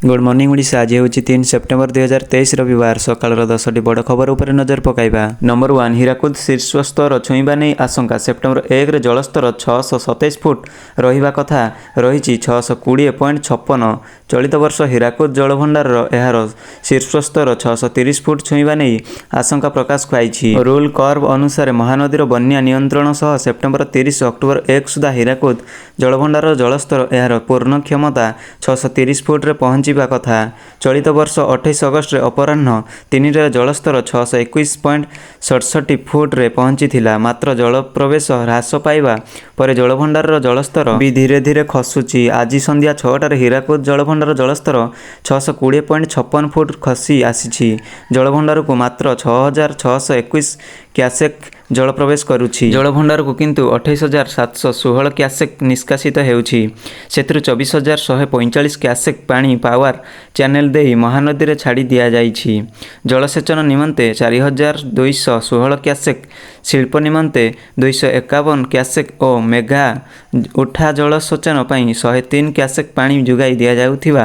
Good morning Odisha. ଆଜି ହେଉଛି 3 September 2023, ରବିବାର। ସକାଳର 10ଟି ବଡ଼ ଖବର ଉପରେ ନଜର ପକାଇବା। ନମ୍ବର 1, ହୀରାକୁଦ ଶୀର୍ଷ ସ୍ତର ଛୁଇଁବା ନେଇ ଆଶଙ୍କା। ସେପ୍ଟେମ୍ବର 1ରେ ଜଳସ୍ତର 627 ଫୁଟ ରହିବା କଥା, ରହିଛି 620.56। ଚଳିତ ବର୍ଷ ହୀରାକୁଦ ଜଳଭଣ୍ଡାରର ଏହାର ଶୀର୍ଷ ସ୍ତର 630 ଫୁଟ ଛୁଇଁବା ନେଇ ଆଶଙ୍କା ପ୍ରକାଶ ପାଇଛି। ରୁଲ୍ କର୍ଭ ଅନୁସାରେ ମହାନଦୀର ବନ୍ୟା ନିୟନ୍ତ୍ରଣ ସହ ସେପ୍ଟେମ୍ବର 30 ଅକ୍ଟୋବର 1 ସୁଦ୍ଧା ହୀରାକୁଦ ଜଳଭଣ୍ଡାରର ଜଳସ୍ତର ଏହାର ପୂର୍ଣ୍ଣ କ୍ଷମତା 630 ଫୁଟରେ ପହଞ୍ଚିବା କଥା। ଚଳିତ ବର୍ଷ 28 ଅଗଷ୍ଟରେ ଅପରାହ୍ନ 3ଟାରେ ଜଳସ୍ତର 621.67 ଫୁଟରେ ପହଞ୍ଚିଥିଲା। ମାତ୍ର ଜଳପ୍ରବେଶ ହ୍ରାସ ପାଇବା ପରେ ଜଳଭଣ୍ଡାରର ଜଳସ୍ତର ବି ଧୀରେ ଧୀରେ ଖସୁଛି। ଆଜି ସନ୍ଧ୍ୟା 6ଟାରେ ହୀରାକୁଦ ଜଳଭଣ୍ଡାର ଜଳସ୍ତର 620.56 ଫୁଟ ଖସି ଆସିଛି। ଜଳଭଣ୍ଡାରକୁ ମାତ୍ର 6621 କ୍ୟୁସେକ୍ ଜଳ ପ୍ରବେଶ କରୁଛି। ଜଳଭଣ୍ଡାରକୁ କିନ୍ତୁ 28,716 କ୍ୟୁସେକ୍ ନିଷ୍କାସିତ ହେଉଛି। ସେଥିରୁ 24,145 କ୍ୟୁସେକ୍ ପାଣି ପାୱାର ଚ୍ୟାନେଲ ଦେଇ ମହାନଦୀରେ ଛାଡ଼ି ଦିଆଯାଇଛି। ଜଳସେଚନ ନିମନ୍ତେ 4216 କ୍ୟୁସେକ୍, ଶିଳ୍ପ ନିମନ୍ତେ 251 କ୍ୟୁସେକ୍ ଓ ମେଘା ଉଠା ଜଳସେଚନ ପାଇଁ 103 କ୍ୟୁସେକ୍ ପାଣି ଯୋଗାଇ ଦିଆଯାଉଥିବା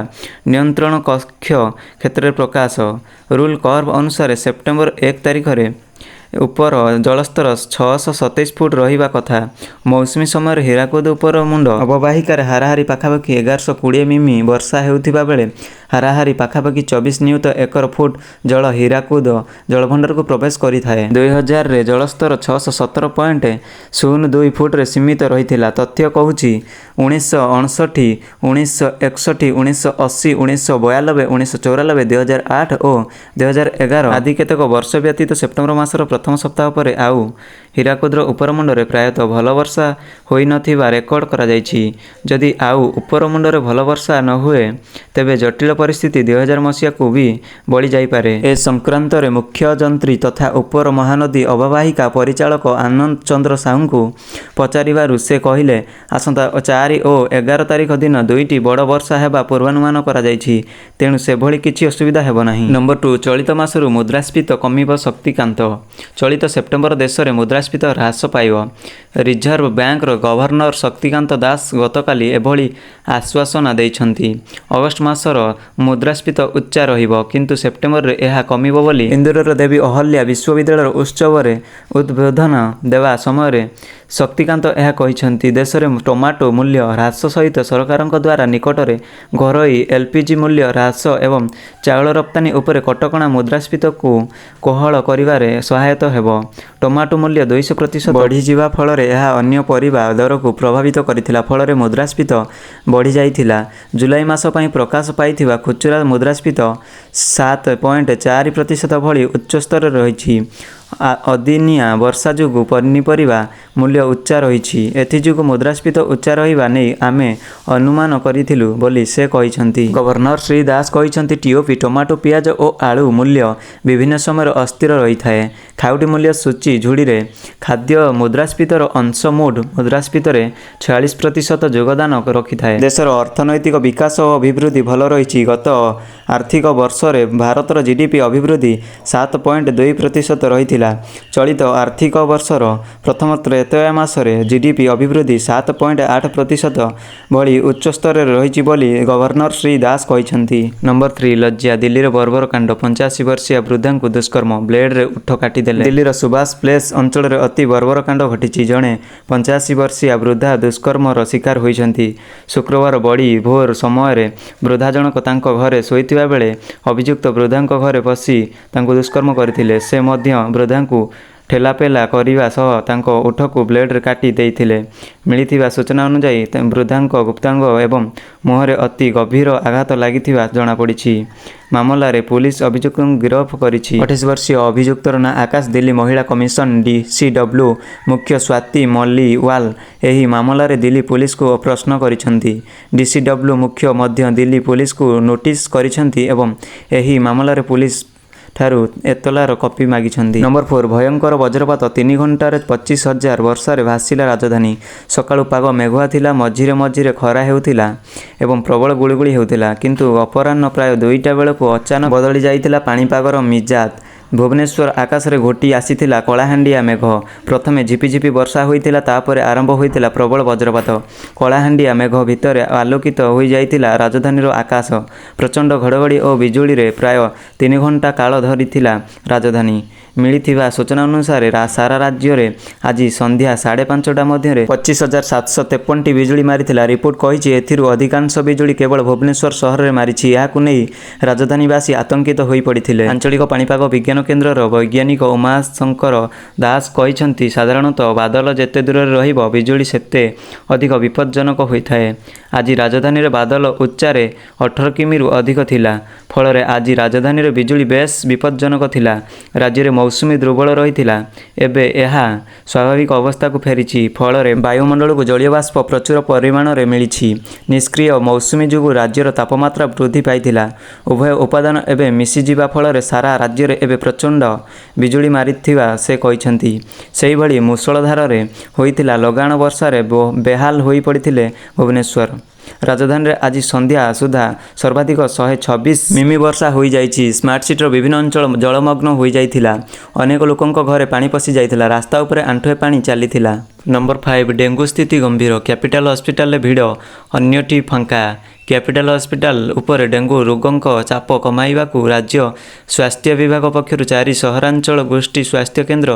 ନିୟନ୍ତ୍ରଣ କକ୍ଷ କ୍ଷେତ୍ରରେ ପ୍ରକାଶ। ରୁଲ୍ କର୍ଭ ଅନୁସାରେ ସେପ୍ଟେମ୍ବର 1 ତାରିଖରେ ଉପର ଜଳସ୍ତର 627 ଫୁଟ ରହିବା କଥା। ମୌସୁମୀ ସମୟରେ ହୀରାକୁଦ ଉପର ମୁଣ୍ଡ ଅବବାହିକାରେ ହାରାହାରି ପାଖାପାଖି 1120 ମିମି ବର୍ଷା ହେଉଥିବା ବେଳେ ହାରାହାରି ପାଖାପାଖି 24 ନିୟୁତ ଏକର ଫୁଟ ଜଳ ହୀରାକୁଦ ଜଳଭଣ୍ଡାରକୁ ପ୍ରବେଶ କରିଥାଏ। 2000ରେ ଜଳସ୍ତର 617.02 ଫୁଟରେ ସୀମିତ ରହିଥିଲା। ତଥ୍ୟ କହୁଛି, 1959, 1961, 1980, 1992, 1994, 2008 ଓ 2011 ଆଦି କେତେକ ବର୍ଷ ବ୍ୟତୀତ ସେପ୍ଟେମ୍ବର ମାସର ପ୍ରଥମ ସପ୍ତାହ ପରେ ଆଉ ହୀରାକୁଦର ଉପରମୁଣ୍ଡରେ ପ୍ରାୟତଃ ଭଲ ବର୍ଷା ହୋଇନଥିବା ରେକର୍ଡ କରାଯାଇଛି। ଯଦି ଆଉ ଉପରମୁଣ୍ଡରେ ଭଲ ବର୍ଷା ନହୁଏ, ତେବେ ଜଟିଳ ପରିସ୍ଥିତି 2000 ମସିହାକୁ ବି ବଳି ଯାଇପାରେ। ଏ ସଂକ୍ରାନ୍ତରେ ମୁଖ୍ୟ ଯନ୍ତ୍ରୀ ତଥା ଉପର ମହାନଦୀ ଅବବାହିକା ପରିଚାଳକ ଆନନ୍ଦ ଚନ୍ଦ୍ର ସାହୁଙ୍କୁ ପଚାରିବାରୁ ସେ କହିଲେ, ଆସନ୍ତା 4 ଓ 11 ତାରିଖ ଦିନ ଦୁଇଟି ବଡ଼ ବର୍ଷା ହେବା ପୂର୍ବାନୁମାନ କରାଯାଇଛି। ତେଣୁ ସେଭଳି କିଛି ଅସୁବିଧା ହେବ ନାହିଁ। ନମ୍ବର 2, ଚଳିତ ମାସରୁ ମୁଦ୍ରାସ୍ଫୀତି କମିବ: ଶକ୍ତିକାନ୍ତ। ଚଳିତ ସେପ୍ଟେମ୍ବର ଦେଶରେ ମୁଦ୍ରାସ୍ଫୀତି ହ୍ରାସ ପାଇବ। ରିଜର୍ଭ ବ୍ୟାଙ୍କର ଗଭର୍ଣ୍ଣର ଶକ୍ତିକାନ୍ତ ଦାସ ଗତକାଲି ଏଭଳି ଆଶ୍ୱାସନା ଦେଇଛନ୍ତି। ଅଗଷ୍ଟ ମାସର ମୁଦ୍ରାସ୍ଫୀତି ଉଚ୍ଚା ରହିବ, କିନ୍ତୁ ସେପ୍ଟେମ୍ବରରେ ଏହା କମିବ ବୋଲି ଇନ୍ଦୋରର ଦେବୀ ଅହଲ୍ୟା ବିଶ୍ୱବିଦ୍ୟାଳୟ ଉତ୍ସବରେ ଉଦ୍ବୋଧନ ଦେବା ସମୟରେ ଶକ୍ତିକାନ୍ତ ଏହା କହିଛନ୍ତି। ଦେଶରେ ଟମାଟୋ ମୂଲ୍ୟ ହ୍ରାସ ସହିତ ସରକାରଙ୍କ ଦ୍ୱାରା ନିକଟରେ ଘରୋଇ ଏଲପିଜି ମୂଲ୍ୟ ହ୍ରାସ ଏବଂ ଚାଉଳ ରପ୍ତାନି ଉପରେ କଟକଣା ମୁଦ୍ରାସ୍ଫୀତିକୁ କୋହଳ କରିବାରେ ସହାୟକ ହେବ। ଟମାଟୋ ମୂଲ୍ୟ 200% ବଢ଼ିଯିବା ଫଳରେ ଏହା ଅନ୍ୟ ପରିବା ଦରକୁ ପ୍ରଭାବିତ କରିଥିଲା। ଫଳରେ ମୁଦ୍ରାସ୍ଫୀତି ବଢ଼ିଯାଇଥିଲା। ଜୁଲାଇ ମାସ ପାଇଁ ପ୍ରକାଶ ପାଇଥିବା ଖୁଚୁରା ମୁଦ୍ରାସ୍ଫୀତି 7.4% ଭଳି ଉଚ୍ଚ ସ୍ତରରେ ରହିଛି। ଅଦିନିଆ ବର୍ଷା ଯୋଗୁଁ ପନିପରିବା ମୂଲ୍ୟ ଉଚ୍ଚା ରହିଛି। ଏଥିଯୋଗୁଁ ମୁଦ୍ରାସ୍ଫୀତି ଉଚ୍ଚା ରହିବା ନେଇ ଆମେ ଅନୁମାନ କରିଥିଲୁ ବୋଲି ସେ କହିଛନ୍ତି। ଗଭର୍ଣ୍ଣର ଶ୍ରୀ ଦାସ କହିଛନ୍ତି, ଟିଓପି, ଟମାଟୋ, ପିଆଜ ଓ ଆଳୁ ମୂଲ୍ୟ ବିଭିନ୍ନ ସମୟରେ ଅସ୍ଥିର ରହିଥାଏ। ଖାଉଟି ମୂଲ୍ୟ ସୂଚୀ ଝୁଡ଼ିରେ ଖାଦ୍ୟ ମୁଦ୍ରାସ୍ଫୀତିର ଅଂଶ ମୋଟ ମୁଦ୍ରାସ୍ଫୀତିରେ 46% ଯୋଗଦାନ ରଖିଥାଏ। ଦେଶର ଅର୍ଥନୈତିକ ବିକାଶ ଓ ଅଭିବୃଦ୍ଧି ଭଲ ରହିଛି। ଗତ ଆର୍ଥିକ ବର୍ଷରେ ଭାରତର ଜିଡିପି ଅଭିବୃଦ୍ଧି 7.2% ରହିଥିଲା। ଚଳିତ ଆର୍ଥିକ ବର୍ଷର ପ୍ରଥମ ତ୍ରୈମାସିକରେ ଜିଡିପି ଅଭିବୃଦ୍ଧି 7.8% ଭଳି ଉଚ୍ଚ ସ୍ତରରେ ରହିଛି ବୋଲି ଗଭର୍ଣ୍ଣର ଶ୍ରୀ ଦାସ କହିଛନ୍ତି। ନମ୍ବର 3, ଲଜ୍ଜା, ଦିଲ୍ଲୀର ବର୍ବର କାଣ୍ଡ। 85 ବର୍ଷୀୟା ବୃଦ୍ଧାଙ୍କୁ ଦୁଷ୍କର୍ମ, ବ୍ଲେଡରେ ଓଠ କାଟିଦେଲେ। ଦିଲ୍ଲୀର ସୁଭାଷ ପ୍ଲେସ୍ ଅଞ୍ଚଳରେ ଅତି ବର୍ବର କାଣ୍ଡ ଘଟିଛି। ଜଣେ 85 ବର୍ଷୀୟା ବୃଦ୍ଧା ଦୁଷ୍କର୍ମର ଶିକାର ହୋଇଛନ୍ତି। ଶୁକ୍ରବାର ବଡ଼ି ଭୋର ସମୟରେ ବୃଦ୍ଧା ଜଣକ ତାଙ୍କ ଘରେ ଶୋଇଥିବା ବେଳେ ଅଭିଯୁକ୍ତ ବୃଦ୍ଧାଙ୍କ ଘରେ ପଶି ତାଙ୍କୁ ଦୁଷ୍କର୍ମ କରିଥିଲେ। ସେ ମଧ୍ୟ ବୃଦ୍ଧାଙ୍କୁ ଠେଲାପେଲା କରିବା ସହ ତାଙ୍କ ଓଠକୁ ବ୍ଲେଡରେ କାଟି ଦେଇଥିଲେ। ମିଳିଥିବା ସୂଚନା ଅନୁଯାୟୀ, ବୃଦ୍ଧାଙ୍କ ଗୁପ୍ତାଙ୍ଗ ଏବଂ ମୁହଁରେ ଅତି ଗଭୀର ଆଘାତ ଲାଗିଥିବା ଜଣାପଡ଼ିଛି। ମାମଲାରେ ପୁଲିସ ଅଭିଯୁକ୍ତଙ୍କୁ ଗିରଫ କରିଛି। 28 ବର୍ଷୀୟ ଅଭିଯୁକ୍ତର ନାଁ ଆକାଶ। ଦିଲ୍ଲୀ ମହିଳା କମିଶନ ଡିସିଡବ୍ଲ୍ୟୁ ମୁଖ୍ୟ ସ୍ୱାତୀ ମଲିୱାଲ ଏହି ମାମଲାରେ ଦିଲ୍ଲୀ ପୁଲିସକୁ ପ୍ରଶ୍ନ କରିଛନ୍ତି। ଡିସିଡବ୍ଲ୍ୟୁ ମୁଖ୍ୟ ମଧ୍ୟ ଦିଲ୍ଲୀ ପୁଲିସକୁ ନୋଟିସ କରିଛନ୍ତି ଏବଂ ଏହି ମାମଲାରେ ପୁଲିସ ଠାରୁ ଏତଲାର କପି ମାଗିଛନ୍ତି। ନମ୍ବର 4, ଭୟଙ୍କର ବଜ୍ରପାତ, 3 ଘଣ୍ଟାରେ 25,000 ବର୍ଷାରେ ଭାସିଲା ରାଜଧାନୀ। ସକାଳୁ ପାଗ ମେଘୁଆ ଥିଲା। ମଝିରେ ମଝିରେ ଖରା ହେଉଥିଲା ଏବଂ ପ୍ରବଳ ଗୁଳୁଗୁଳି ହେଉଥିଲା। କିନ୍ତୁ ଅପରାହ୍ନ ପ୍ରାୟ 2ଟା ବେଳକୁ ଅଚାନକ ବଦଳି ଯାଇଥିଲା ପାଣିପାଗର ମିଜାଜ। ଭୁବନେଶ୍ୱର, ଆକାଶରେ ଘୋଟି ଆସିଥିଲା କଳାହାଣ୍ଡିଆ ମେଘ। ପ୍ରଥମେ ଝିପିଝିପି ବର୍ଷା ହୋଇଥିଲା ତାପରେ ଆରମ୍ଭ ହୋଇଥିଲା ପ୍ରବଳ ବଜ୍ରପାତ। କଳାହାଣ୍ଡିଆ ମେଘ ଭିତରେ ଆଲୋକିତ ହୋଇଯାଇଥିଲା ରାଜଧାନୀର ଆକାଶ। ପ୍ରଚଣ୍ଡ ଘଡ଼ଘଡ଼ି ଓ ବିଜୁଳିରେ ପ୍ରାୟ ତିନିଘଣ୍ଟା କାଳ ଥରିଥିଲା ରାଜଧାନୀ। ମିଳିଥିବା ସୂଚନା ଅନୁସାରେ ସାରା ରାଜ୍ୟରେ ଆଜି ସନ୍ଧ୍ୟା 5:30 ମଧ୍ୟରେ 25,753ଟି ବିଜୁଳି ମାରିଥିଲା। ରିପୋର୍ଟ କହିଛି ଏଥିରୁ ଅଧିକାଂଶ ବିଜୁଳି କେବଳ ଭୁବନେଶ୍ୱର ସହରରେ ମାରିଛି। ଏହାକୁ ନେଇ ରାଜଧାନୀବାସୀ ଆତଙ୍କିତ ହୋଇପଡ଼ିଥିଲେ। ଆଞ୍ଚଳିକ ପାଣିପାଗ ବିଜ୍ଞାନ କେନ୍ଦ୍ରର ବୈଜ୍ଞାନିକ ଉମାଶଙ୍କର ଦାଶ କହିଛନ୍ତି, ସାଧାରଣତଃ ବାଦଲ ଯେତେ ଦୂରରେ ରହିବ ବିଜୁଳି ସେତେ ଅଧିକ ବିପଜ୍ଜନକ ହୋଇଥାଏ। ଆଜି ରାଜଧାନୀରେ ବାଦଲ ଉଚ୍ଚାରେ 18 କିମିରୁ ଅଧିକ ଥିଲା। ଫଳରେ ଆଜି ରାଜଧାନୀରେ ବିଜୁଳି ବେଶ୍ ବିପଜ୍ଜନକ ଥିଲା। ରାଜ୍ୟରେ ମୌସୁମୀ ଦୁର୍ବଳ ରହିଥିଲା। ଏବେ ଏହା ସ୍ୱାଭାବିକ ଅବସ୍ଥାକୁ ଫେରିଛି। ଫଳରେ ବାୟୁମଣ୍ଡଳକୁ ଜଳୀୟବାଷ୍ପ ପ୍ରଚୁର ପରିମାଣରେ ମିଳିଛି। ନିଷ୍କ୍ରିୟ ମୌସୁମୀ ଯୋଗୁଁ ରାଜ୍ୟର ତାପମାତ୍ରା ବୃଦ୍ଧି ପାଇଥିଲା। ଉଭୟ ଉପାଦାନ ଏବେ ମିଶିଯିବା ଫଳରେ ସାରା ରାଜ୍ୟରେ ଏବେ ପ୍ରଚଣ୍ଡ ବିଜୁଳି ମାରିଥିବା ସେ କହିଛନ୍ତି। ସେହିଭଳି ମୂଷଳଧାରାରେ ହୋଇଥିବା ଲଗାଣ ବର୍ଷାରେ ବେହାଲ ହୋଇପଡ଼ିଥିଲା ଭୁବନେଶ୍ୱର। ରାଜଧାନୀରେ ଆଜି ସନ୍ଧ୍ୟା ସୁଦ୍ଧା ସର୍ବାଧିକ 126 ମିମି ବର୍ଷା ହୋଇଯାଇଛି। ସ୍ମାର୍ଟସିଟିର ବିଭିନ୍ନ ଅଞ୍ଚଳ ଜଳମଗ୍ନ ହୋଇଯାଇଥିଲା। ଅନେକ ଲୋକଙ୍କ ଘରେ ପାଣି ପଶିଯାଇଥିଲା। ରାସ୍ତା ଉପରେ ଆଣ୍ଠୁଏ ପାଣି ଚାଲିଥିଲା। ନମ୍ବର ଫାଇଭ ଡେଙ୍ଗୁ ସ୍ଥିତି ଗମ୍ଭୀର, କ୍ୟାପିଟାଲ ହସ୍ପିଟାଲରେ ଭିଡ଼, ଅନ୍ୟଠି ଫାଙ୍କା। କ୍ୟାପିଟାଲ ହସ୍ପିଟାଲ ଉପରେ ଡେଙ୍ଗୁ ରୋଗୀଙ୍କ ଚାପ କମାଇବାକୁ ରାଜ୍ୟ ସ୍ୱାସ୍ଥ୍ୟ ବିଭାଗ ପକ୍ଷରୁ ଚାରି ସହରାଞ୍ଚଳ ଗୋଷ୍ଠୀ ସ୍ୱାସ୍ଥ୍ୟ କେନ୍ଦ୍ର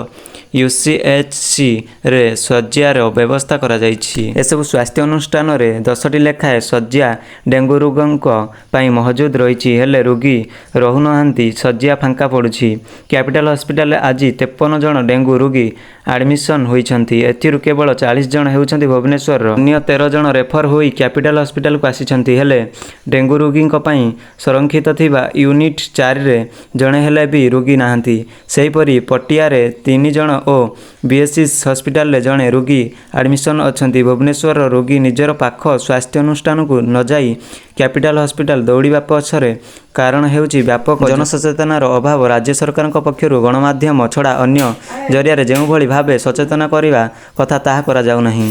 ୟୁସିଏଚସି ରେ ଶଯ୍ୟାର ବ୍ୟବସ୍ଥା କରାଯାଇଛି। ଏସବୁ ସ୍ୱାସ୍ଥ୍ୟ ଅନୁଷ୍ଠାନରେ 10ଟି ଲେଖାଏଁ ଶଯ୍ୟା ଡେଙ୍ଗୁ ରୋଗୀଙ୍କ ପାଇଁ ମହଜୁଦ ରହିଛି। ହେଲେ ରୋଗୀ ରହୁନାହାନ୍ତି, ଶଯ୍ୟା ଫାଙ୍କା ପଡ଼ୁଛି। କ୍ୟାପିଟାଲ ହସ୍ପିଟାଲରେ ଆଜି 53 ଜଣ ଡେଙ୍ଗୁ ରୋଗୀ ଆଡମିସନ ହୋଇଛନ୍ତି। ଏଥିରୁ କେବଳ 40 ଜଣ ହେଉଛନ୍ତି ଭୁବନେଶ୍ୱରର। ଅନ୍ୟ 13 ଜଣ ରେଫର ହୋଇ କ୍ୟାପିଟାଲ ହସ୍ପିଟାଲକୁ ଆସିଛନ୍ତି। ହେଲେ ଡେଙ୍ଗୁ ରୋଗୀଙ୍କ ପାଇଁ ସଂରକ୍ଷିତ ଥିବା ୟୁନିଟ 4ରେ ଜଣେ ହେଲେ ବି ରୋଗୀ ନାହାନ୍ତି। ସେହିପରି ପଟିଆରେ ତିନି ଜଣ ଓ ବିଏସଏସ ହସ୍ପିଟାଲରେ ଜଣେ ରୋଗୀ ଆଡମିସନ ଅଛନ୍ତି। ଭୁବନେଶ୍ୱରର ରୋଗୀ ନିଜର ପାଖ ସ୍ୱାସ୍ଥ୍ୟାନୁଷ୍ଠାନକୁ ନଯାଇ କ୍ୟାପିଟାଲ ହସ୍ପିଟାଲ ଦୌଡ଼ିବା ପଛରେ କାରଣ ହେଉଛି ବ୍ୟାପକ ଜନସଚେତନତାର ଅଭାବ। ରାଜ୍ୟ ସରକାରଙ୍କ ପକ୍ଷରୁ ଗଣମାଧ୍ୟମ ଛଡ଼ା ଅନ୍ୟ ଜରିଆରେ ଯେଉଁଭଳି ଭାବେ ସଚେତନ କରିବା କଥା ତାହା କରାଯାଉନାହିଁ।